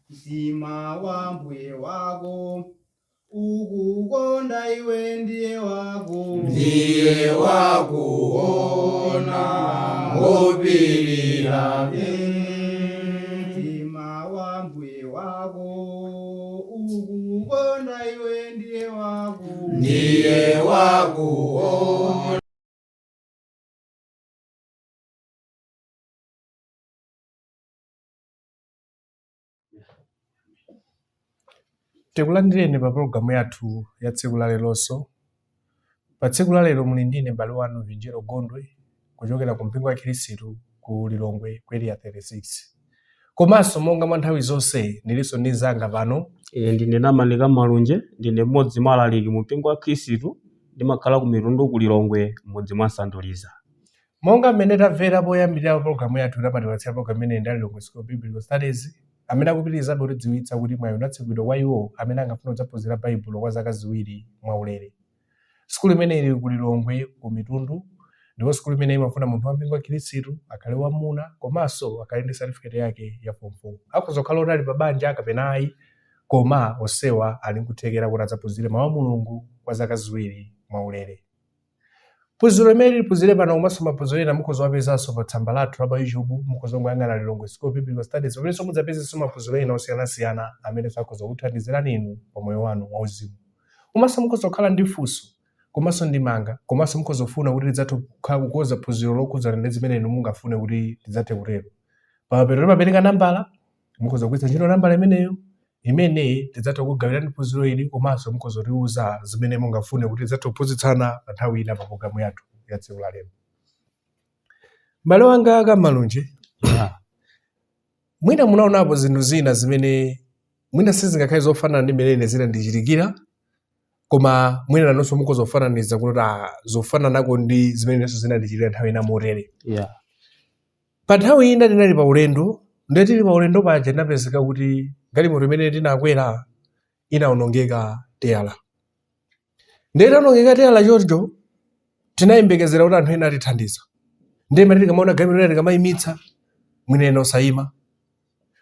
Mtima wa mbuye wako ukukonda iwe ndiye wako Ndiye wakuona ngopirira. Mtima wa mbuye wako ukukonda iwe ndiye wako Ndiye wakuona. Tikulandireni pa pologalamu yathu ya tsiku la leronso. Pa tsiku la lero muli ndine m'bale wanu Vinjero Gondwe kuchokera ku mpingo wa Khristu ku Lilongwe ku Area 36. Komanso monga mwa nthawi zonse ndilinso ndi mnzanga pano. Ine ndine Namanika Malunje, ndine mmodzi mwa alaliki mu mpingo wa Khristu, ndimakhala ku Mitundu ku Lilongwe m'mudzi mwa Sanduliza. Monga mmene tamvera poyambirira pologalamu yathu, amatipatsira pologalamu imeneyi ndi Lilongwe School of Biblical Studies, amene akupitirizabe kutidziwitsa kuti mwayi unatsekulidwa kwa iwo amene angafune kudzaphunzira Baibulo kwa zaka 2 mwaulere. Sukulu imeneyi ili ku Lilongwe ku Mitundu, ndipo sukulu imeneyi imafuna munthu wa mpingo wa Khristu akhale wamuna komanso akhale ndi certificate yake ya form 4. Akhoza kukhala oti ali pa banja kapena ayi, koma onsewa ali nkuthekera kuti adzaphunzire mawu a Mulungu kwa zaka 2 mwaulere. Phunziro limene tiphunzire pano komanso maphunziro ena mukhoza kuwapezanso pa tsamba lathu la pa YouTube, mukhoza kungoyang'ana Lilongwe School of Biblical Studies, pamenenso mudzapezenso maphunziro ena osiyanasiyana amene akhoza kukuthandizirani inu pa moyo wanu wauzimu. Komanso mukhoza kukhala ndi funso komanso ndemanga, komanso mukhoza kufuna kuti tidzathe kukonza phunziro lokhudzana ndi zimene inu mungafune kuti tidzathe kutero. Pamapeto timapereka nambala, mukhoza kugwiritsa ntchito nambala imeneyo imene tidzathe kugawirani phunziro ili, komanso mukhoza kutiuza zimene mungafune kuti tidzathe kuphunzitsana pa nthawi ina pa programu yathu ya tsiku la lero. M'bale wanga Kamalunje, mwina munaonapo zinthu zina zimene mwina sizingakhale zofanana ndi mmene ine zinandichitikira, koma mwina nanunso mukhoza kufananiza kuti zofananako ndi zimene inenso zinandichitikira nthawi ina motere. Pa nthawi ina tinali pa ulendo, ndiye tili pa ulendo paja tinapezeka kuti galimoto imene tinakwera inawonongeka teyala. Ndiye itaonongeka teyala choncho tinayembekezera kuti anthu ena atithandiza. Ndiye mati tikamaona galimoto ina tikamayimitsa, mwina ena osayima,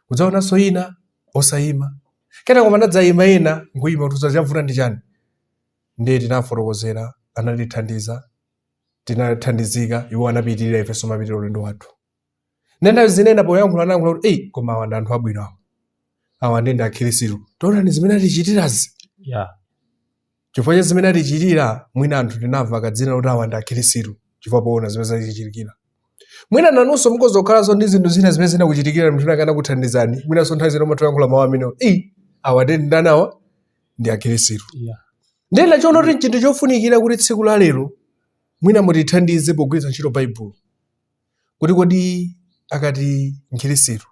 kudzaonanso ina osayima, kenako panadzayima ena nkuyima kuti chavuta ndi chani. Ndiye tinafotokozera, anatithandiza, tinathandizika, iwo anapitirira, ifenso kumapitirira ulendo wathu. Ndiye nthawi zina ena poyankhula anayankhula kuti ei, koma awa ndi anthu abwino awa, awa ndi akhristu, taonani zimene atichitirazi. Chifukwa cha zimene atichitira, mwina anthu tinamva kadzina kuti awa ndi akhristu chifukwa poona zimene zatichitikira. Mwina nanunso mukhoza kukhalanso ndi zinthu zina zimene zinakuchitikira, munthu wina anakuthandizani, mwinanso nthawi zina umatha kuyankhula mawu amenewo, ei, awa ndi ndani awa, ndi akhristu. Ndiye ndachiona kuti nchinthu chofunikira kuti tsiku la lero mwina mutithandize pogwiritsa ntchito Baibulo kuti kodi akati mkhristu,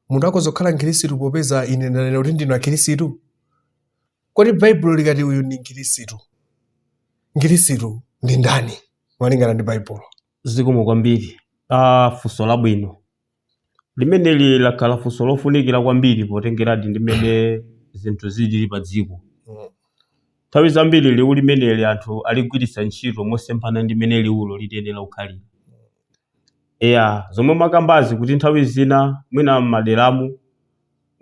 munthu akhoza kukhala mkhristu popeza ine ndanena kuti ndinu akhristu? Kodi Baibulo likati uyu ndi mkhristu, mkhristu ndi ndani malingana ndi Baibulo? Zikomo kwambiri. Funso labwino limeneli lakhala funso lofunikira kwambiri potengeradi ndi mmene zinthu zilili pa dziko. Nthawi zambiri liwu limeneli anthu aligwiritsa ntchito mosemphana ndi mmene liwulo litiyenera kukhalira. Eya, zomwe mwakambazi kuti nthawi zina mwina m'maderamu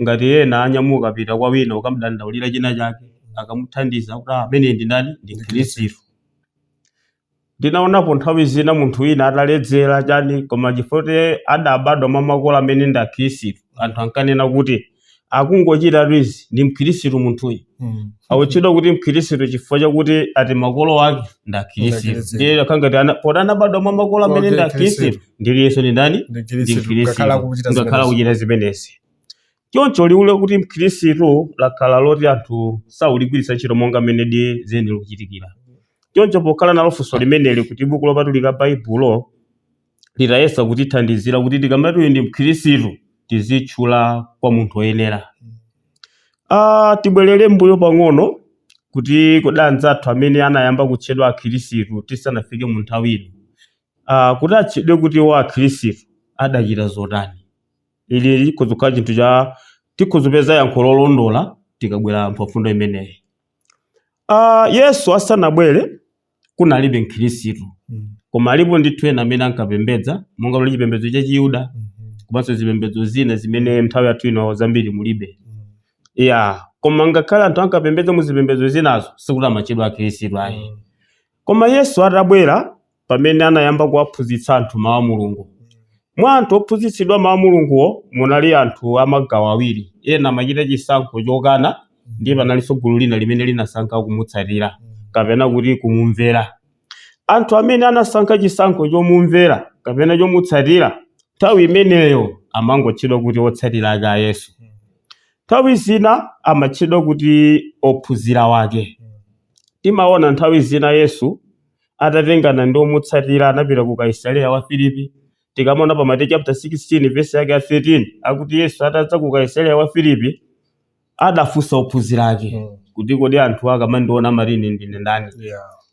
ngati ena anyamuka apita kwa wina ukamdandaulira china chake, akamuthandiza kuti amene ndi ndani, ndi mkhristu. Ndinaonapo nthawi zina munthu wina ataledzera chani, koma chifukwa kuti adabadwa mwa makolo amene ndi akhristu, anthu ankanena kuti akungochita izi ndi mkhristu munthuyu. Akutchedwa kuti mkhristu chifukwa chakuti ati makolo ake ndi akhristu. Ndi akhristu. Ndiye akhala ngati poti anabadwa mwa makolo amene ndi Ndi akhristu, akhristu. ndiye iyenso ndi ndani? Ndi Ndi mkhristu. mkhristu. Ngakhale akuchita Ngakhale zimenezi. akuchita zimenezi. Choncho liwu lakuti mkhristu lakhala loti anthu sauligwiritsa ntchito monga mmene di ziyenera kuchitikira. Choncho pokhala nalo funso limeneli kuti buku lopatulika Baibulo litayesa kutithandizira kuti tikamati uyu ndi mkhristu tizitchula kwa munthu woyenera. Tibwerere mbuyo pang'ono kuti kodi anzathu amene anayamba kutchedwa akhristu tisanafike mu nthawi ino, kuti atchedwe kuti wa akhristu adachita zotani? Ili likhoza kukhala chinthu cha tikhoza kupeza yankho lolondola tikabwera pa mfundo imeneyi. Yesu asanabwere kunalibe mkhristu, koma alipo ndithu ena amene ankapembedza monga kuli chipembedzo cha Chiyuda, Komanso zipembedzo zina zimene nthawi yathu ino zambiri mulibe. Ya, koma ngakhale anthu ankapembedza mu zipembedzo zinazo, sikuti amatchedwa akhristu ayi. Koma Yesu atabwera, pamene anayamba kuwaphunzitsa anthu mawu a Mulungu, mwa anthu ophunzitsidwa mawu a Mulunguwo munali anthu amagawo awiri. Ena amachita chisankho chokana, ndiye panalinso gulu lina limene linasankha kumutsatira kapena kuti kumumvera. Anthu amene anasankha chisankho chomumvera kapena chomutsatira, nthawi imeneyo amangotchedwa kuti otsatira ake a Yesu. Nthawi zina amatchedwa kuti ophunzira wake. Timaona nthawi zina Yesu atatengana ndi omutsatira anapita ku Kaisareya wa Filipi. Tikamaona pa Mateyu chapter 16 verse yake ya 13, akuti Yesu atadza ku Kaisareya wa Filipi adafunsa ophunzira ake kuti, kodi anthu akamandiona amati ine ndine ndani?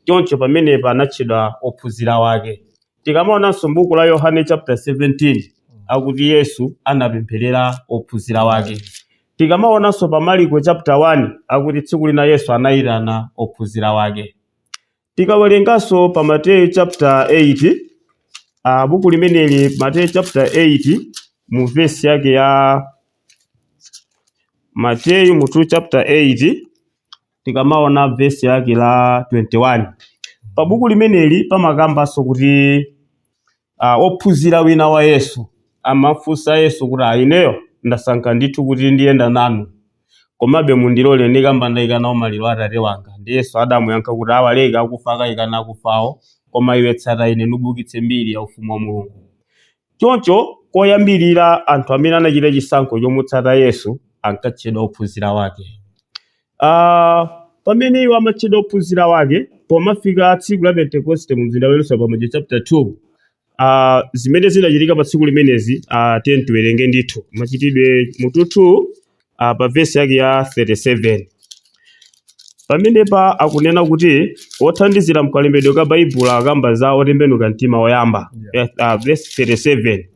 Choncho pamenepa anatchedwa ophunzira wake. Tikamaonanso m'buku la Yohane chapter 17, akuti Yesu anapempherera ophunzira wake. Tikamaonanso pa Mariko chapter 1, akuti tsiku lina Yesu anayitana ophunzira wake. Tikawerenganso pa Mateyu chapter 8, buku limeneli, Mateyu chapter 8 mu verse yake ya Mateyu mutu chapter 8, tikamaona verse yake la 21, pa buku limeneli pamakambanso kuti ophunzira wina wa Yesu amafunsa Yesu kuti, "Ah, ineyo ndasankha ndithu kuti ndiyenda nanu, komabe mundilole ndikamba ndayikana maliro atate wanga." Ndi Yesu adamuyankha kuti, "Awaleke akufa akayikana akufawo, koma iwe tsata ine nubukitse mbiri ya ufumu wa Mulungu." Choncho koyambirira anthu amene anachita chisankho chomutsata Yesu ankatchedwa ophunzira wake. Pamene iwo amatchedwa ophunzira wake, pomafika tsiku la Pentekoste mu mzinda wa Yerusalemu pa Machitidwe chapter 2, zimene zinachitika pa tsiku limenezi, tiye tiwerenge ndithu Machitidwe mutu 2, pa vesi yake ya 37. Pamenepa akunena kuti othandizira mkalembedwe ka Baibulo akamba za otembenuka mtima oyamba. Verse 37: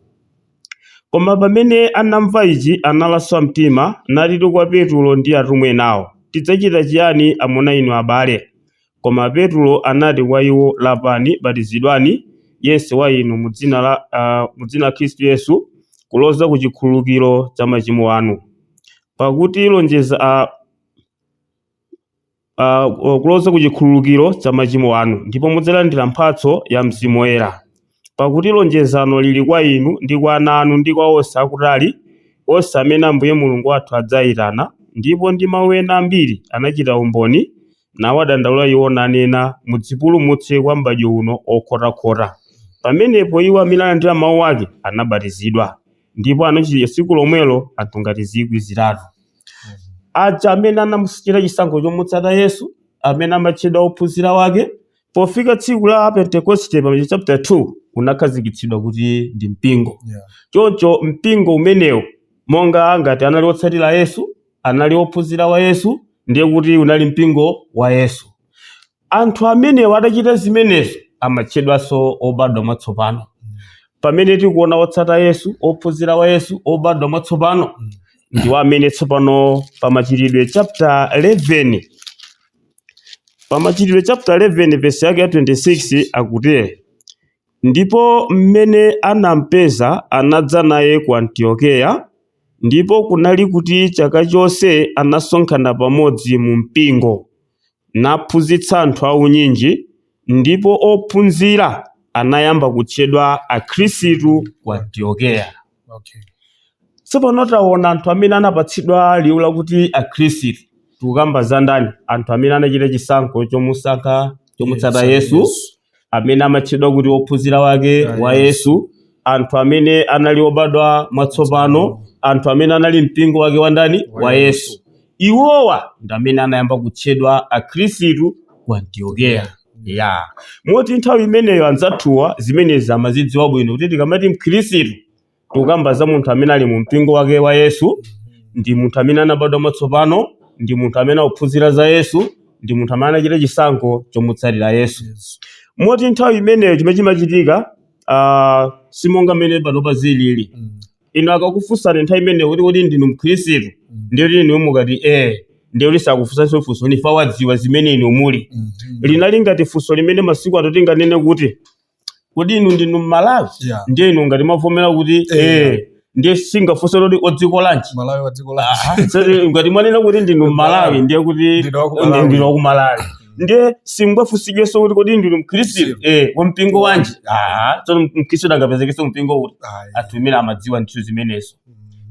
"Koma pamene anamva ichi analaswa mtima, natitu kwa Petulo ndi atumwi enawo, 'Tidzachita chiyani, amuna inu abale?' Koma Petulo anati kwa iwo, 'Lapani, batizidwani yense wa inu mu dzina la Khristu Yesu kuloza ku chikhululukiro cha machimo anu, pakuti lonjeza kuloza ku chikhululukiro cha machimo anu, ndipo mudzalandira mphatso ya Mzimu Woyera. Pakuti lonjezano lili kwa inu ndi kwa ana anu ndi kwa onse akutali, onse amene Ambuye Mulungu wathu adzayitana.' Ndipo ndi mawu ena ambiri anachita umboni, nawadandaula iwo, nanena, 'Mudzipulumutse kwa m'badwo uno okhotakhota.' Pamenepo iwo amene analandira mawu ake anabatizidwa, ndipo anachita tsiku lomwelo anthu ngati 3,000. Aja amene anamuchita chisankho chomutsata Yesu, amene amatchedwa ophunzira wake, pofika tsiku la Pentekoste pa chapter 2 unakhazikitsidwa kuti ndi mpingo. Choncho mpingo umenewo, monga ngati anali otsatira Yesu, anali ophunzira wa Yesu, ndiye kuti unali mpingo wa Yesu. Anthu amenewo adachita zimenezo amatchedwanso obadwa mwatsopano. Pamene tikuona otsata Yesu, ophunzira wa Yesu, obadwa mwatsopano, ndiwo amene tsopano pa Machitidwe chapter 11, pa Machitidwe chapter 11 verse yake ya 26 akuti, "Ndipo mmene anampeza anadza naye ku Antiokeya. Ndipo kunali kuti chaka chonse anasonkhana pamodzi mu mpingo, naphunzitsa anthu aunyinji. Ndipo ophunzira anayamba kutchedwa akhristu ku Antiokeya." Tsopano taona anthu amene anapatsidwa liwu lakuti akhristu. Tikukamba za ndani? Anthu amene anachita chisankho chomusankha, chomutsata Yesu, amene amatchedwa kuti ophunzira wake wa Yesu, anthu amene anali obadwa mwatsopano, anthu amene anali mpingo wake wa ndani? Wa Yesu. Iwowa ndi amene anayamba kutchedwa akhristu ku Antiokeya. Ya, moti nthawi imeneyo anzathuwa zimenezi amazidziwa bwino, kuti tikamati mkhristu tikukamba za munthu amene ali mu mpingo wake wa Yesu, ndi munthu amene anabadwa mwatsopano, ndi munthu amene akuphunzira za Yesu, ndi munthu amene anachita chisankho chomutsatira Yesu. Moti nthawi imeneyo chimene chimachitika, simonga mmene panopa zilili. Inu akakufunsani nthawi imeneyo kuti, "Kodi ndinu mkhristu?" Ndiye kuti inu mukati "Eh," ndiye kuti sakufunsanso funso, nifa wadziwa zimene inu muli. Linali ngati funso limene masiku ano tinganene kuti, "Kodi inu ndinu Mmalawi?" Ndiye inu ngati mwavomera kuti eh, Ndiye singafunse kuti odziko lanji. Malawi wa dziko la Aha, so, ngati mwanena kuti ndinu Malawi, ndiye kuti Ndinu wa ku Malawi. ndinu wa ku Malawi. Ndiye singafunsidwenso kuti kodi ndinu mkhristu wa mpingo wanji. Aha, tsono mkhristu angapezekenso mpingo kuti Ayi. anthu amene amadziwa ntchito zimenezo.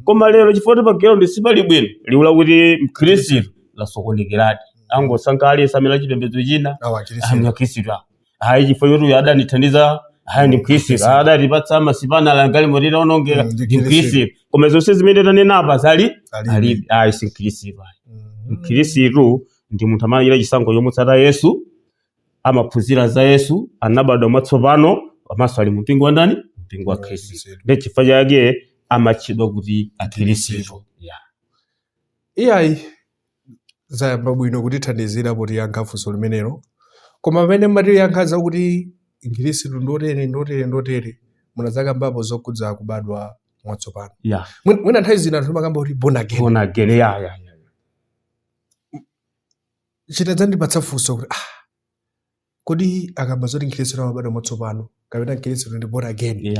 Koma lero chifukwa kuti pa ground sipali bwino, liwu lakuti mkhristu lasokonekeradi, angosankha aliyense amene achipembedzo china. Awa Khristu. Mkhristu awo hayi, chifukwa choti uyu adanithandiza, hayi ndi mkhristu, adatipatsa masipana galimoto itaonongeka, Ndi ndi mkhristu. Koma zonse zimene tanenapa zali Alibe. alibe, ayi, si mkhristu ayi. Mkhristu ndi munthu amene achita chisankho chomutsata Yesu, amaphunzira za Yesu, anabadwa mwatsopano, komanso ali mu mpingo wa ndani? Mpingo wa Khristu. Ndi chifukwa chake amatchedwa kuti akhristu. Yeah. Iyayi, zayamba bwino kutithandizira potiyankha funso limenelo. Koma pamene mmatiyankha zakuti mkhristu ndotere ndotere ndotere, munazakambapo zokhudza kubadwa mwatsopano. Mwina nthawi zina anthu amakamba kuti born again. Born again, yeah. Chitadzandipatsa funso kuti kodi akamba zoti mkhristu amabadwa mwatsopano kapena mkhristu ndi born again,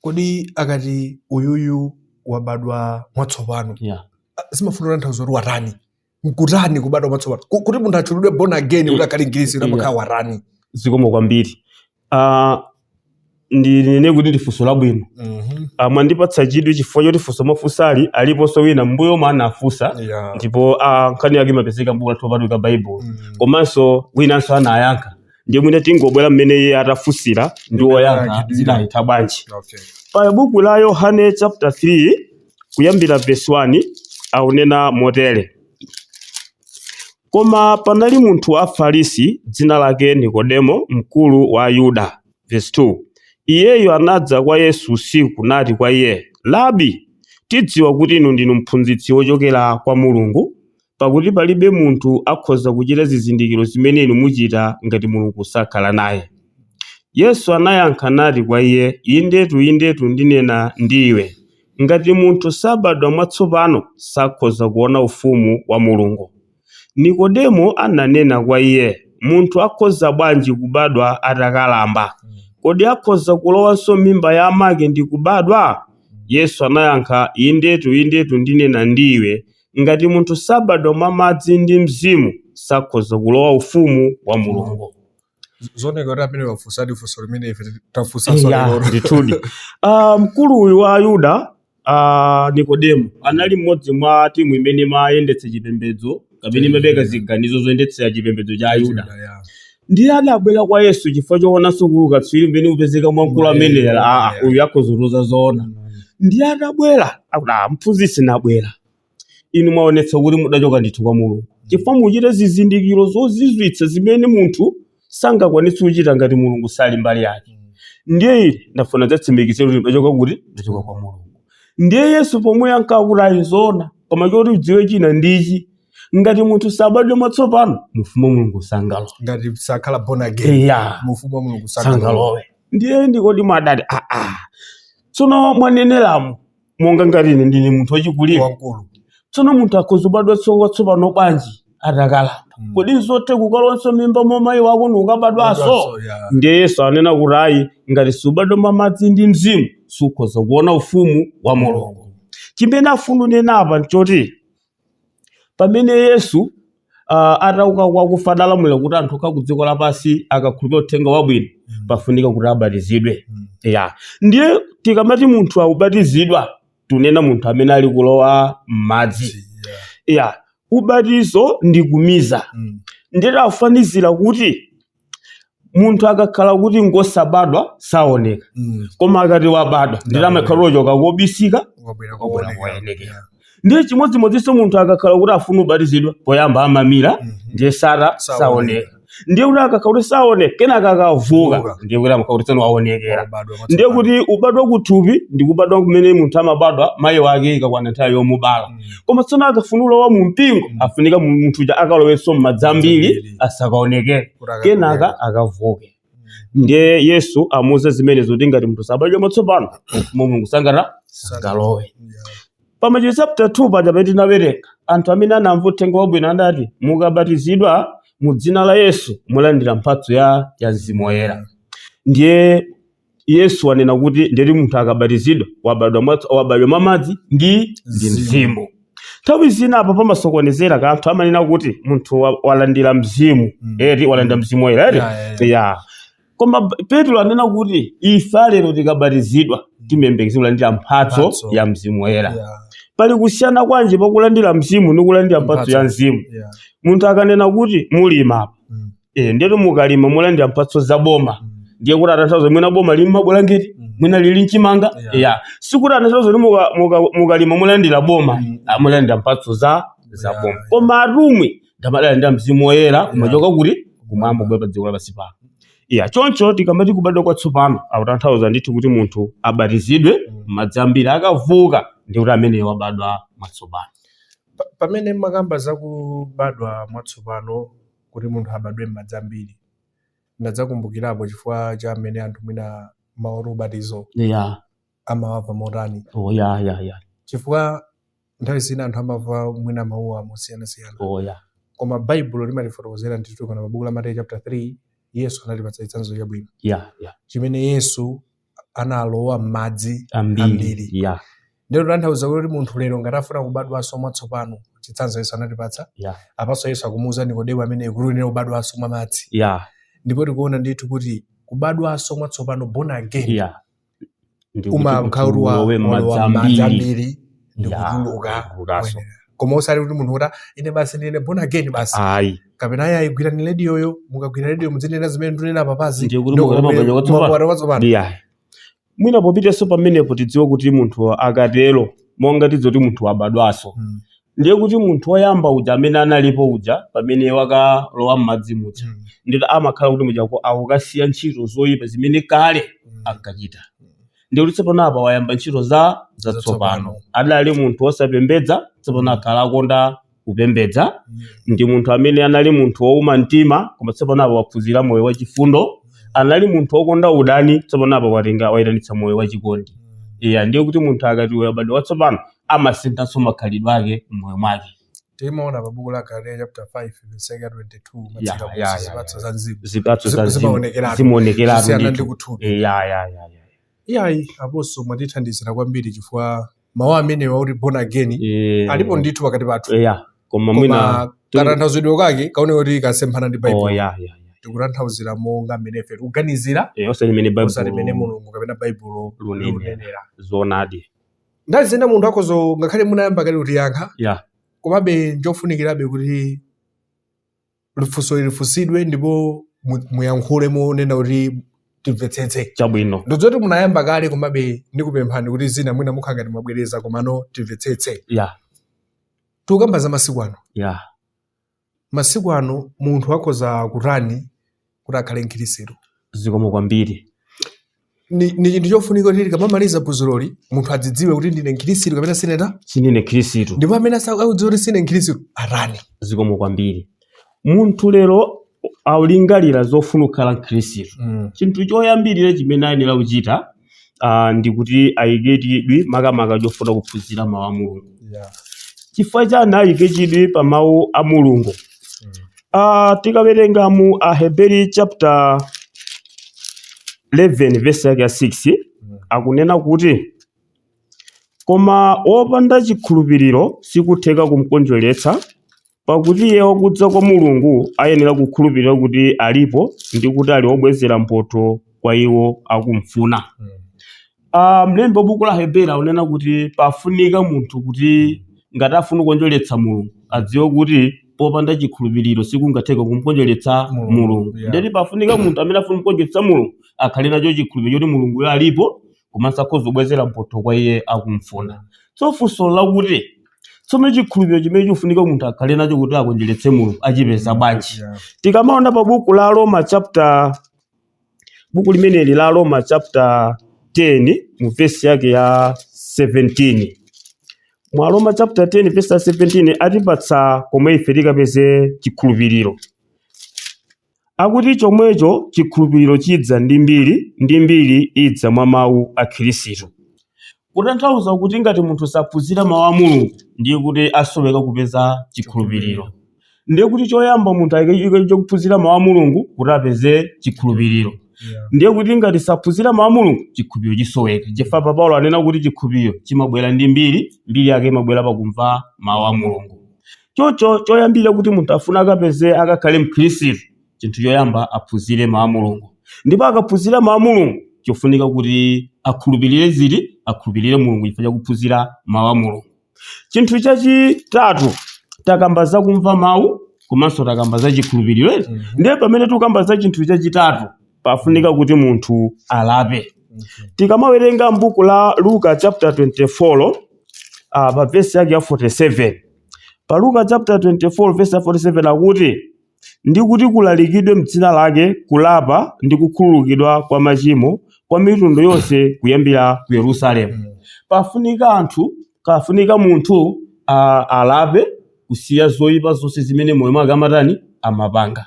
kodi akati uyuyu wabadwa mwatsopano, zimafuna kutanthauza kuti watani, nkutani kubadwa mwatsopano? Kuti munthu atchulidwe born again, kuti akhale mkhristu, amakhala watani? Zikomo kwambiri. Ndinene kuti ndi funso labwino. Mwandipatsa chidwi chifukwa choti funso mwafunsali aliponso wina mbuyo mwa anafunsa, ndipo nkhani yake imapezeka m'buku lathu lopatulika Baibulo. Komanso winanso anayankha, ndiye mwina tingobwera mmene iye atafunsira ndi woyankha zinayitha bwanji. Pa buku la Yohane chapter 3 kuyambira verse 1 akunena motere: "Koma panali munthu wa Afarisi dzina lake Nikodemo, mkulu wa Yuda." Verse 2: "Iyeyo anadza kwa Yesu usiku nati kwa iye, 'Rabi, tidziwa kuti inu ndinu mphunzitsi wochokera kwa Mulungu, pakuti palibe munthu akhoza kuchita zizindikiro zimene inu muchita ngati Mulungu sakhala naye.' Yesu anayankha nati kwa iye, 'Indetu, indetu, ndinena ndi iwe, ngati munthu sabadwa mwatsopano sakhoza kuona ufumu wa Mulungu.' Nikodemo ananena kwa iye, 'Munthu akhoza bwanji kubadwa atakalamba? Kodi akhoza kulowanso mimba ya amake ndi kubadwa?' Yesu anayankha, 'Indetu, indetu, ndinena ndi iwe, ngati munthu sabadwa mwa madzi ndi Mzimu sakhoza kulowa ufumu wa Mulungu.'" Zooneka kuti amene wafunsadi funso limene ife tafunsanso lero. Ndithudi. Mkulu uyu wa Ayuda, Nikodemo, anali mmodzi mwa timu imene imayendetsa chipembedzo kapena imapereka ziganizo zoyendetsera chipembedzo cha Ayuda. Ndiye adabwera kwa Yesu chifukwa choonanso kuti ukatswiri mmene upezeka mwa mkulu amene uyu akhoza zoona. Ndiye adabwera akuti, "Mphunzitsi, nabwera, inu mwaonetsa kuti mudachoka ndithu kwa Mulungu, chifukwa muchite zizindikiro zozizwitsa zimene munthu sangakwanitse kuchita ngati Mulungu sali mbali yake. Ndiye ine ndafuna dzatsimikizire kuti mudachoka kuti ndachoka kwa Mulungu." Ndiye Yesu pomwe ankakuti ayi zoona, koma choti udziwe china ndichi: ngati munthu sabadwe mwatsopano, mufumu wa Mulungu sangalowe. Ngati sakhala born again, mufumu wa Mulungu sangalowe. Sangalowe. Ndiye Nikodimo adati, "Aa, tsono mwaneneramu monga ngati ine ndine munthu wachikulire, Wamkulu. Tsono munthu akhoza kubadwa watsopano bwanji atakalamba? Kodi nzothe kukalowanso mimba mwa mayi wako nukabadwanso?" Ndiye Yesu anena kuti ayi, ngati subadwa mwa madzi ndi Mzimu sukhoza kuona ufumu wa Mulungu. Chimene afuna kunena apa nchoti pamene Yesu atauka kwakufa adalamulira kuti anthu okha ku dziko lapansi akakhulupirira uthenga wabwino pafunika kuti abatizidwe. Ya, ndiye tikamati munthu akubatizidwa, tunena munthu amene ali kulowa m'madzi. Ya, ubatizo ndi kumiza. Ndiye afanizira kuti munthu akakhala kuti ngosabadwa saoneka, koma akati wabadwa ndiye amakhala ochoka kobisika Wabwera wabwera kuonekera. kuonekera. Ndiye chimodzimodzinso munthu akakhala kuti afuna ubatizidwa, poyamba amamira, ndiye sara Saoneka. saoneka. Ndiye kuti akakhala kuti saoneka, kenaka akavuka, Vuka. ndiye kuti amakhala kuti tsono waonekera. Wabadwa Ndiye mwatsopano. kuti ubadwa kuthupi ndi kubadwa kumene munthu amabadwa mayi wake ikakwana nthawi yomubala. Koma tsono akafuna ulowa mu mpingo, afunika munthu uja akalowenso m'madzi ambiri Ambiri. asakaonekere, Kuti akaonekere. kenaka akavuke. Ndiye Yesu amuuza zimenezo kuti ngati munthu sabadwa mwatsopano, ufumu wa Mulungu sangalowe. Pamachitidwe chapter 2 paja pamene tinawerenga, anthu amene anamva uthenga wabwino adati, "Mukabatizidwa mu dzina la Yesu mulandira mphatso ya Mzimu Woyera." Ndiye Yesu anena kuti ndeti munthu akabatizidwa wabadwa mwa madzi ndi Mzimu. mzimu. Nthawi zina apa pamasokonezera kanthu amanena kuti munthu walandira mzimu, eti walandira mzimu woyera, eti Yeah. Koma Petro anena kuti ife lero tikabatizidwa timembekezera kulandira mphatso Mphatso. ya mzimu woyera. Pali kusiyana kwanji pakulandira mzimu ndi kulandira mphatso ya mzimu? Munthu akanena kuti mulima apa, ndetu mukalima mulandira mphatso za boma, ndiye kuti atanthauza mwina boma lili mabulangeti, mwina lili mchimanga. Ya, sikuti atanthauza kuti mukalima mulandira boma, mulandira mphatso za boma. Koma atumwi ndamalandira mzimu woyera kumachoka kuti kumwamba kubwera pa dziko lapansi pano. Ya, choncho tikamati kubadwa kwatsopano akutanthauza ndithu kuti munthu abatizidwe madzi ambiri, akavuka ndi kuti ameneyo wabadwa mwatsopano. Pamene makamba zakubadwa mwatsopano kuti munthu abadwe m'madzi ambiri, ndadzakumbukirapo chifukwa cha amene anthu mwina mawu ubatizo amawamva motani. Oh, ya ya ya Chifukwa nthawi zina anthu amamva mwina mawuwa mosiyanasiyana. Oh, ya. Koma Baibulo limatifotokozera ndithu kana pa buku la Mateyu chapter 3, Yesu anatipatsa chitsanzo chabwino ya ya chimene Yesu analowa m'madzi ambiri, ambiri. Ndero tanthauza kuti munthu lero ngati afuna kubadwanso mwatsopano, chitsanzo Yesu anatipatsa. Apanso Yesu akumuwuza Nikodemo amene kuti uyenera kubadwanso mwa madzi. Ndipo tikuona ndithu kuti kubadwanso mwatsopano, born again, umakhala kuti ulowe walowa m'madzi m'madzi ambiri ambiri ndikutuluka kutulukanso. kuyenera. Koma osati kuti munthu kuti ine basi ndine born again basi, Ayi. kapena ayi ayigwirani rediyoyo, mukagwira rediyo mudzinena zimene ndikunena papazi. Ndiye kuti mukati mabadwa kwatsopano. Kwatsopano. Ya, mwina popitenso pamenepo tidziwe kuti munthu akatero, monga tidziwe kuti munthu wabadwanso, ndiye kuti munthu woyamba uja amene analipo uja pamene wakalowa m'madzi muja, ndito amakhala kuti mujako akukasiya ntchito zoyipa zimene kale ankachita, ndiye kuti tsopano apa wayamba ntchito za zatsopano. Zatsopano. Adali munthu wosapembedza, tsopano akhala akonda kupembedza. Ndi munthu amene anali munthu wowuma mtima, koma tsopano apa waphunzira moyo wachifundo. Anali munthu wokonda udani, tsopano apa watenga wayitanitsa moyo wachikondi. Iya, ndiye kuti munthu akati wabadwa watsopano amasinthanso makhalidwe ake m'moyo mwake. Timaona pa buku la Galatiya chapter 5 verse 22 matsika kusi zipatso za mzimu Zipatso za mzimu zimaonekeratu. zimaonekeratu Zisiyana ndithu. ndi kuthupi. Ya ya ya ya Iyayi, aponso mwatithandizira kwambiri chifukwa mawu amenewa kuti born again alipo ndithu pakati pathu. Ya, koma mwina Koma katanthauzidwe kake kaoneka kuti kasemphana ndi oh Baibulo. ya ya ya Tikutanthauzira monga mmene ife tikuganizira, osati limene osati limene Baibulo Mulungu kapena Baibulo lunenera. lunenera. Zoonadi. Nthawi zina munthu akhoza, ngakhale munayamba kale kutiyankha, komabe njofunikirabe kuti funso lifunsidwe ndipo muyankhule monena kuti timvetsetse. Chabwino. Ndidzoti munayamba kale, komabe ndikupemphani kuti zina mwina mukhala ngati mwabwereza, komano timvetsetse. Tikukamba za masiku ano. Masiku ano munthu akhoza kutani kuti akhale mkhristu? Zikomo kwambiri. Ni chinthu chofunika kuti tikamamaliza phunziroli munthu adzidziwe kuti ndine mkhristu kapena sineta Sindine khristu. Ndipo amene akudziwa kuti sine mkhristu atani? Zikomo kwambiri. Munthu lero aulingalira zofuna kukhala mkhristu, chinthu choyambirira chimene ayenera kuchita ndi kuti ayike chidwi makamaka chofuna kuphunzira mawu a Mulungu. Chifukwa chani ayike chidwi pa mawu a Mulungu? Tikawerenga mu Aheberi chapter 11 verse yake ya 6, akunena kuti koma wopanda chikhulupiriro sikutheka kumkondweretsa, pakuti iye wakudza kwa Mulungu ayenera kukhulupirira kuti alipo ndi kuti ali wobwezera mphotho kwa iwo akumfuna. Mlembi wa buku la Heberi akunena kuti pafunika munthu kuti ngati afuna kukondweretsa Mulungu adziwe kuti popanda chikhulupiriro sikungatheka kumkondweretsa Mulungu, Mulungu. Ndeti pafunika munthu amene afuna kukondweretsa Mulungu akhale nacho chikhulupiriro choti Mulunguyo alipo komanso akhoza kubwezera mphotho kwa iye akumfuna. So funso lakuti tsono chikhulupiriro chimene chikufunika munthu akhale nacho kuti akondweretse Mulungu achipeza bwanji? Tikamaona pa buku la Roma chapter, buku limeneli la Roma chapter 10 mu verse yake ya 17, mwa Roma chapter 10 verse ya 17 atipatsa komwe ife tikapeze chikhulupiriro. Akuti chomwecho chikhulupiriro chidza ndi mbiri, ndi mbiri idza mwa mawu a Khristu. Kutanthauza kuti ngati munthu saphunzira mawu a Mulungu ndiye kuti asoweka kupeza chikhulupiriro. Ndiye kuti choyamba munthu ayike chokuphunzira mawu a Mulungu kuti apeze chikhulupiriro. Ndiye kuti ngati saphunzira mawu a Mulungu, chikhulupiriro chisoweka, chifukwa pa Paulo anena kuti chikhulupiriro chimabwera ndi mbiri, mbiri yake imabwera pakumva mawu a Mulungu. Choncho choyambira kuti munthu afuna akapeze akakhale mkhristu, chinthu choyamba aphunzire mawu a Mulungu. Ndipo akaphunzira mawu a Mulungu, chofunika kuti akhulupirire ziti? Akhulupirire Mulungu chifukwa chakuphunzira mawu a Mulungu. Chinthu chachitatu, takamba za kumva mawu komanso takamba za chikhulupiriro. Ndiye pamene tikukamba za chinthu chachitatu, pafunika kuti munthu alape. Tikamawerenga m'buku la Luka chapter 24, pa verse yake ya 47, pa Luka chapter 24 verse ya 47 akuti, ndi kuti kulalikidwe m'dzina lake kulapa ndi kukhululukidwa kwa machimo kwa mitundu yonse kuyambira ku Yerusalemu. Pafunika anthu, kafunika munthu alape, kusiya zoyipa zonse zimene moyo mwake amatani, amapanga.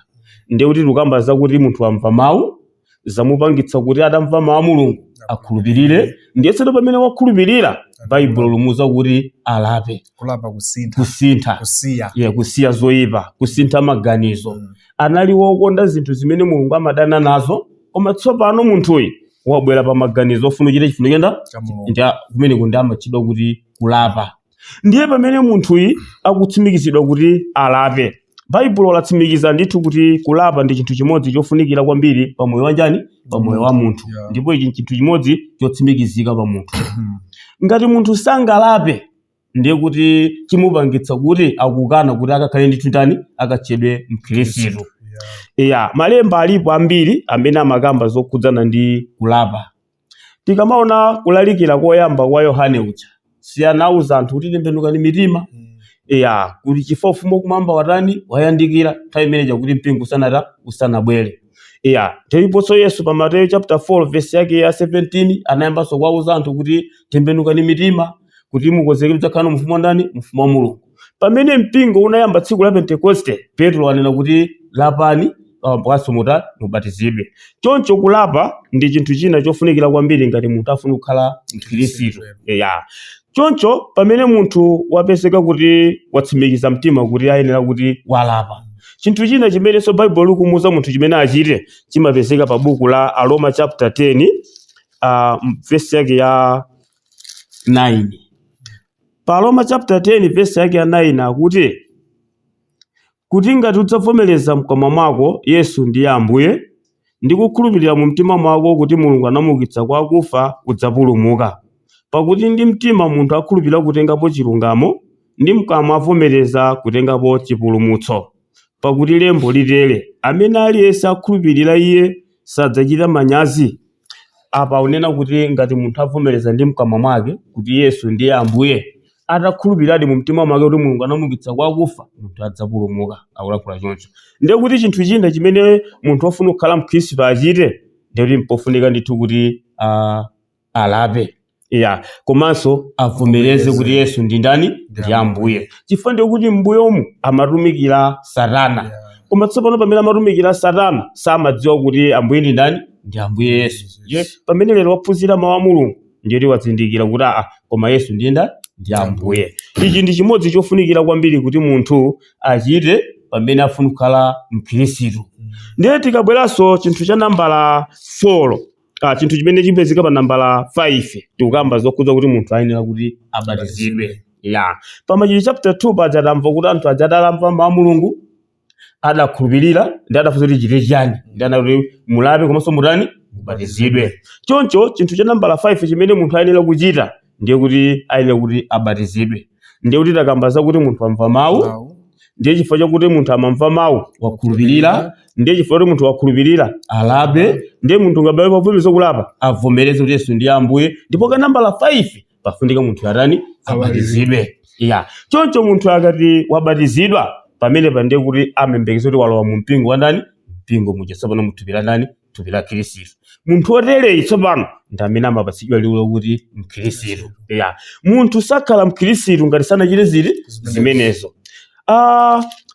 Ndiye kuti tikukamba zakuti munthu amva mawu, zamupangitsa kuti atamva mawu a Mulungu akhulupirire. Ndiye tsono pamene wakhulupirira, Baibulo limuuza kuti alape. Kulapa, kusintha. Kusintha. Kusiya. Yeah, kusiya zoyipa, kusintha maganizo. Anali wokonda zinthu zimene Mulungu amadana nazo, koma tsopano munthuyi wabwera pa maganizo ofuna kuchita chifuniro cha cha Mulungu. Ndi kumeneko ndi amatchedwa kuti kulapa. Ndiye pamene munthuyi akutsimikizidwa kuti alape, Baibulo latsimikiza ndithu kuti kulapa ndi chinthu chimodzi chofunikira kwambiri pa moyo wanjani, pa moyo wa munthu. Ndipo ichi chinthu chimodzi chotsimikizika pa munthu. Ngati munthu sangalape, ndiye kuti chimupangitsa kuti akukana kuti akakhale ndithu ndani, akatchedwe mkhristu. Malemba alipo ambiri amene amakamba zokhudzana ndi kulapa. Tikamaona kulalikira koyamba kwa Yohane uja, siyanauza anthu kuti tembenukani mitima, kuti chifukwa ufumu wakumwamba watani, wayandikira, nthawi imeneja kuti mpingo usanata, usanabwere. Ndiponso Yesu pa Mateyu chapter 4 verse yake ya 17 anayambanso kuwauza anthu kuti tembenukani mitima kuti mukonzekere kudzakhala mu ufumu wa ndani, ufumu wa Mulungu. Pamene mpingo unayamba tsiku la Pentekoste, Petro anena kuti lapani pakaso muta mubatizidwe. Choncho kulapa ndi chinthu china chofunikira kwambiri ngati munthu afuna kukhala mkhristu. Choncho pamene munthu wapezeka kuti watsimikiza mtima kuti ayenera kuti walapa, chinthu china chimenenso Baibulo likumuuza munthu chimene achite chimapezeka pa buku la Aroma chapter 10, verse yake ya 9. Pa Roma chapter 10 verse yake ya 9 akuti, kuti ngati udzavomereza mkamwa mwako Yesu ndiye Ambuye, ndi kukhulupirira mu mtima mwako kuti Mulungu anamuukitsa kwa akufa, udzapulumuka. Pakuti ndi mtima munthu akhulupirira kutengapo chilungamo, ndi mkamwa avomereza kutengapo chipulumutso. Pakuti lembo litere, amene aliyense akhulupirira iye sadzachita manyazi. Apa unena kuti ngati munthu avomereza ndi mkamwa mwake kuti Yesu ndiye Ambuye, atakhulupiradi mu mtima mwake kuti Mulungu anamuukitsa kwa akufa, munthu adzapulumuka. Akulankhula choncho. Ndiye kuti chinthu china chimene munthu wofuna kukhala mkhristu achite, ndiye kuti mpofunika ndithu kuti alape. Komanso avomereze kuti Yesu ndi ndani, ndi Ambuye. Chifukwa ndiye kuti m'mbuyomu amatumikira Satana. Koma tsopano pamene amatumikira Satana, samadziwa kuti Ambuye ndi ndani, ndi Ambuye Yesu. Ndiye pamene lero waphunzira mawu a Mulungu, ndiye kuti wazindikira kuti koma Yesu ndiye ndani, ndi Ambuye. Ichi ndi chimodzi chofunikira kwambiri kuti munthu achite pamene afuna kukhala mkhristu. Ndiye tikabweranso chinthu cha nambala 4, chinthu chimene chipezeka pa nambala 5, tikukamba zokhudza kuti munthu ayenera kuti abatizidwe. Pa Machitidwe chapter 2 paja tamva kuti anthu aja adalamva mawu a Mulungu, adakhulupirira, ndi adafunsa kuti chite chiyani, ndi anati mulape komanso mutani, mubatizidwe. Choncho chinthu cha nambala 5 chimene munthu ayenera kuchita ndiye kuti ayenera kuti abatizidwe. Ndiye kuti takamba zakuti munthu amva mawu, ndiye chifukwa chakuti munthu amamva mawu wakhulupirira, ndiye chifukwa kuti munthu wakhulupirira alape, ndiye munthu ngakhale pavomereza kulapa avomereze kuti Yesu ndiye Ambuye. Ndipo ka nambala 5 pafunika munthu atani, abatizidwe. Choncho munthu akati wabatizidwa, pamene pa ndiye kuti amembekeza kuti walowa mu mpingo wa ndani, mpingo muja tsopano muthupi la ndani, thupi la Khristu. Munthu wotereyi tsopano ndi amene amapatsidwa liwu lokuti mkhristu. Munthu sakhala mkhristu ngati sanachite zili zimenezo.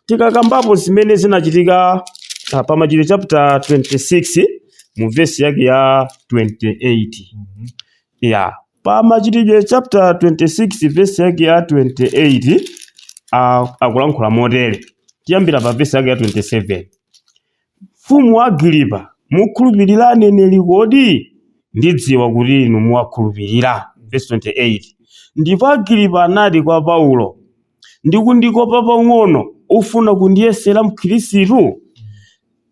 Tikakambapo zimene zinachitika pa Machitidwe chapter 26 mu verse yake ya 28. Pa Machitidwe chapter 26 verse yake ya 28, akulankhula motere. Tiyambira pa verse yake ya 27. Mfumu Agripa Mukhulupirira aneneri kodi? Ndidziwa kuti inu muwakhulupirira. Verse 28. Ndipo Agiripa anati kwa Paulo, ndikundikopa pang'ono, ufuna kundiyesera mkhristu?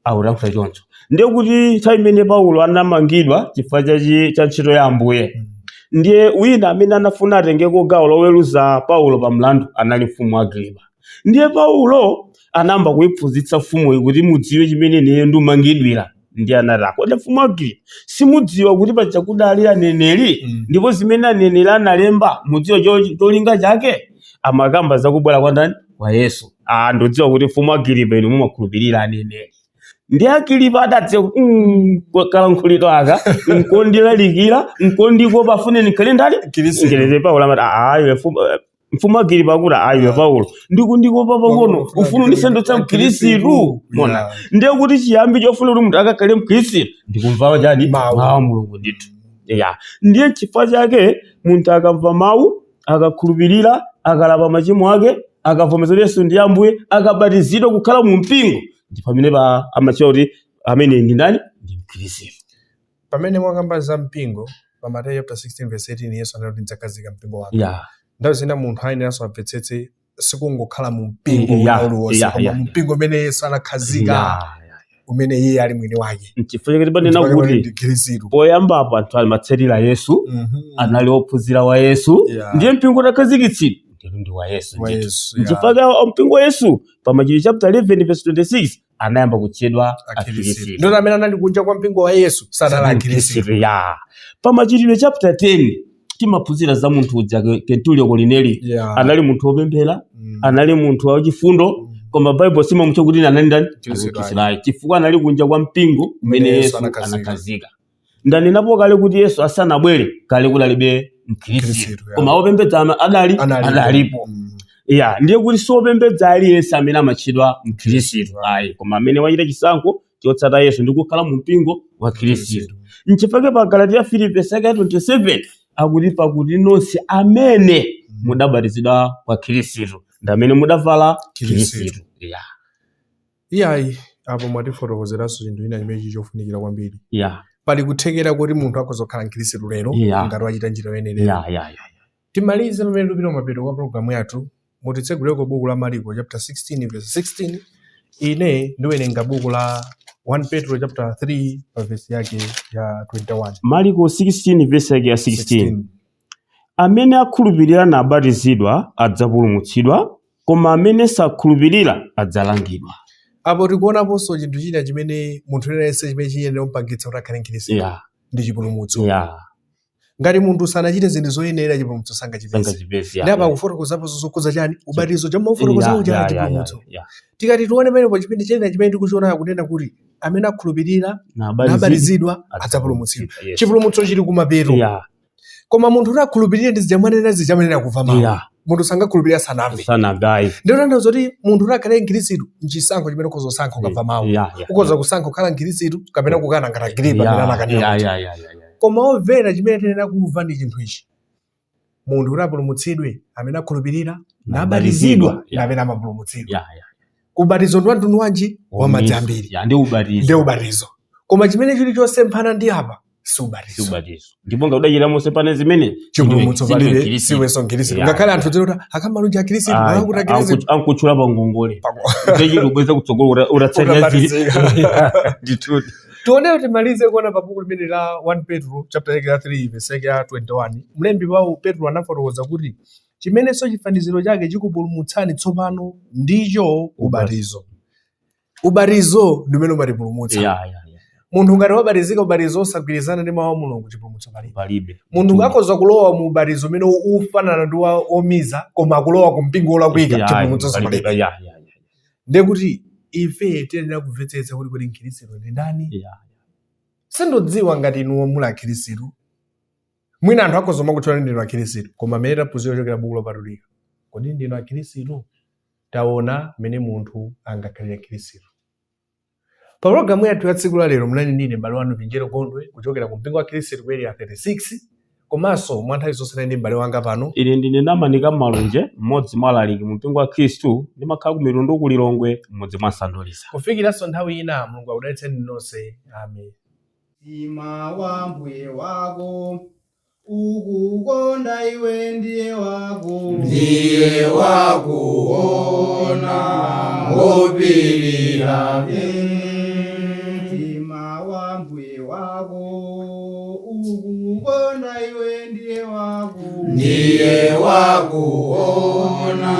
Akulankhula choncho. Ndiye kuti nthawi imene Paulo anamangidwa chifukwa cha ntchito ya Ambuye, ndiye wina amene anafuna atengeko gawo loweruza Paulo pa mlandu anali mfumu Agiripa. Ndiye Paulo anayamba kuyiphunzitsa mfumuyi kuti mudziwe chimene ineyo ndimangidwira. Ndiye anati, kodi mfumu Agiripa, simudziwa kuti paja kudali aneneri, ndipo zimene aneneri analemba mudziwe cholinga chake? Amakamba zakubwera kwa ndani? Kwa Yesu. Ndodziwa kuti mfumu Agiripa inu mumakhulupirira aneneri. Ndi Agiripa adadziwa kalankhulidwe aka nkondilalikira nkondikopa afune ndikhale ndani? Mkhristu. Paulo amati, iwe mfumu Agiripa akuti, iwe Paulo, ndikundikopa pang'ono, ufuna undisandutsa mkhristu. Mona. Ndiye kuti chiyambi chofuna kuti munthu akakhale mkhristu ndikumvawo chani? Mawu. Mawu a Mulungu ndithu. Ya. Ndiye chifukwa chake munthu akamva mawu, akakhulupirira, akalapa machimo ake, akavomereza kuti Yesu ndi Ambuye, akabatizidwa kukhala mu mpingo, ndi pamene amatchedwa kuti amene ndi ndani? Ndi mkhristu. Pamene mwakamba za mpingo, pa Mateyu chapter 16 verse 18, Yesu anati ndidzakhazika mpingo wake. Nthawi zina munthu ayeneranso amvetsetse sikungokhala mu mpingo uliwonse, koma mu mpingo umene Yesu anakhazika, umene iye ali mwini wake. Nchifukwa chake timanena kuti ndi Khristu. poyambapo anthu amatsatira Yesu, anali ophunzira wa Yesu, ndiye mpingo utakhazikitsidwa ndinu ndi wa Yesu. Wa ndithu. Yesu, Nchifukwa chake mpingo wa Yesu pa Machitidwe chapter 11 verse 26 anayamba kutchedwa Akhristu. Ndiye amene anali kunja kwa mpingo wa Yesu sanali Akhristu. Pa Machitidwe chapter 10 timaphunzira za munthu uja Kentulio Korineli. Anali munthu wopemphera, anali munthu wachifundo, koma Bible simamutcha kuti anali ndani? Mkhristu. Ayi, chifukwa anali kunja kwa mpingo umene Yesu Yesu anakhazika. anakhazika. Ndanenapo kale kuti Yesu asanabwere kale kudalibe mkhristu, Mkhristu, koma opembedza adali adalipo. Ndiye kuti siopembedza aliyense amene amatchedwa mkhristu ayi, koma amene wachita chisankho chotsata Yesu ndi kukhala mu mpingo wa Khristu. Nchifukwa pa Galatiya 3 verse 27 akuti pakuti nonse amene mudabatizidwa kwa Khristu ndi amene mudavala Khristu. Iyayi, apo mwatifotokozeranso chinthu china chimene chofunikira kwambiri. Pali kuthekera kuti munthu akhoza kukhala mkhristu lero ngati wachita njira yoyenera. Timalize pamene tupita mapeto kwa programu yathu, mutitseguleko buku la Mariko chapter 16 verse 16. Ine ndiwerenga buku la 1 Petro chapter 3 pa verse yake ya 21. Mariko 16 verse yake ya 16. Amene akhulupirira nabatizidwa adzapulumutsidwa, koma amene sakhulupirira adzalangidwa. Apo tikuonaponso chinthu china chimene munthu aliyense chimene chiyenera kumupangitsa kuti akhale mkhristu. Ndi chipulumutso. Ngati munthu sanachite zinthu zoyenera chipulumutso sangachipeze. Ndi apa kufotokozaponso zokhudza chani? Ubatizo chamafotokoza uja chipulumutso. Tikati tione pamenepo chimene chena chimene tikuchiona kunena kuti amene akhulupirira nabatizidwa adzapulumutsidwa. Chipulumutso chili kumapeto. Koma munthu kuti akhulupirire ndi zijamwanena zijamanena kuva mawu. Munthu sangakhulupirira sanamve. Ndiyo tanthauzo kuti munthu kuti akhale mkhristu nchisankho chimene ukhoza kusankha ukamva mawu. Ukhoza kusankha kukhala mkhristu kapena kukana ngati Agripa amene anakanira. Koma omvera chimene tiyenera kumva ndi chinthu ichi. Munthu kuti apulumutsidwe amene akhulupirira nabatizidwa amene amapulumutsidwa. Ubatizo ndi wa mtundu wanji? Wa madzi ambiri. Ndi ubatizo. Ndi ubatizo. Koma chimene chili chosemphana ndi apa si ubatizo. Ndipo ngati udachita mosepana zimene chipulumutso palibe, siwenso mkhristu. Ngakhale anthu dzero kuti akamalunja akhristu, akuti akhristu ankutchula pa ngongole. Ndechiti ubweza kutsogolo utatsalira zili. Ndithu. Tione timalize kuona pa buku limene la 1 Petro chapter 3 verse 21. Mlembi wa Petro anafotokoza kuti chimenenso chifaniziro chake chikupulumutsani tsopano ndicho ubatizo. Ubatizo ndi umene umatipulumutsa. Munthu ngati wabatizika ubatizo osagwirizana ndi mawu a Mulungu chipulumutso palibe. Munthu akhoza kulowa mu ubatizo umene ufanana ndi wa omiza koma akulowa ku mpingo wolakwika chipulumutso palibe. Ndiye kuti ife tiyenera kumvetsetsa kuti kodi mkhristu ndi ndani. Sindidziwa ngati inu muli akhristu. Mwina anthu akhoza makutchulani ndinu akhristu, koma amene taphunzira kuchokera buku lopatulika. Kodi ndinu akhristu? Taona mmene munthu angakhalire mkhristu. Pa programu yathu ya tsiku la lero munali ndine m'bale wanu Vinjero Gondwe kuchokera ku mpingo wa Khristu ku area 36. Komanso mwa nthawi zonse ndi m'bale wanga pano. Ine ndine Namanika Malunje, mmodzi mwa alaliki mu mpingo wa Khristu, ndimakhala ku Mitundu ku Lilongwe, mmodzi mwa Sandolisa. Kufikiranso nthawi ina, Mulungu akudalitseni nonse. Amen. Mtima wa mbuye wako ukukonda iwe ndiye wako. Ndiye wakuona ngopirira. Mtima wa mbuye wako ukukonda iwe ndiye wako. Ndiye wakuona.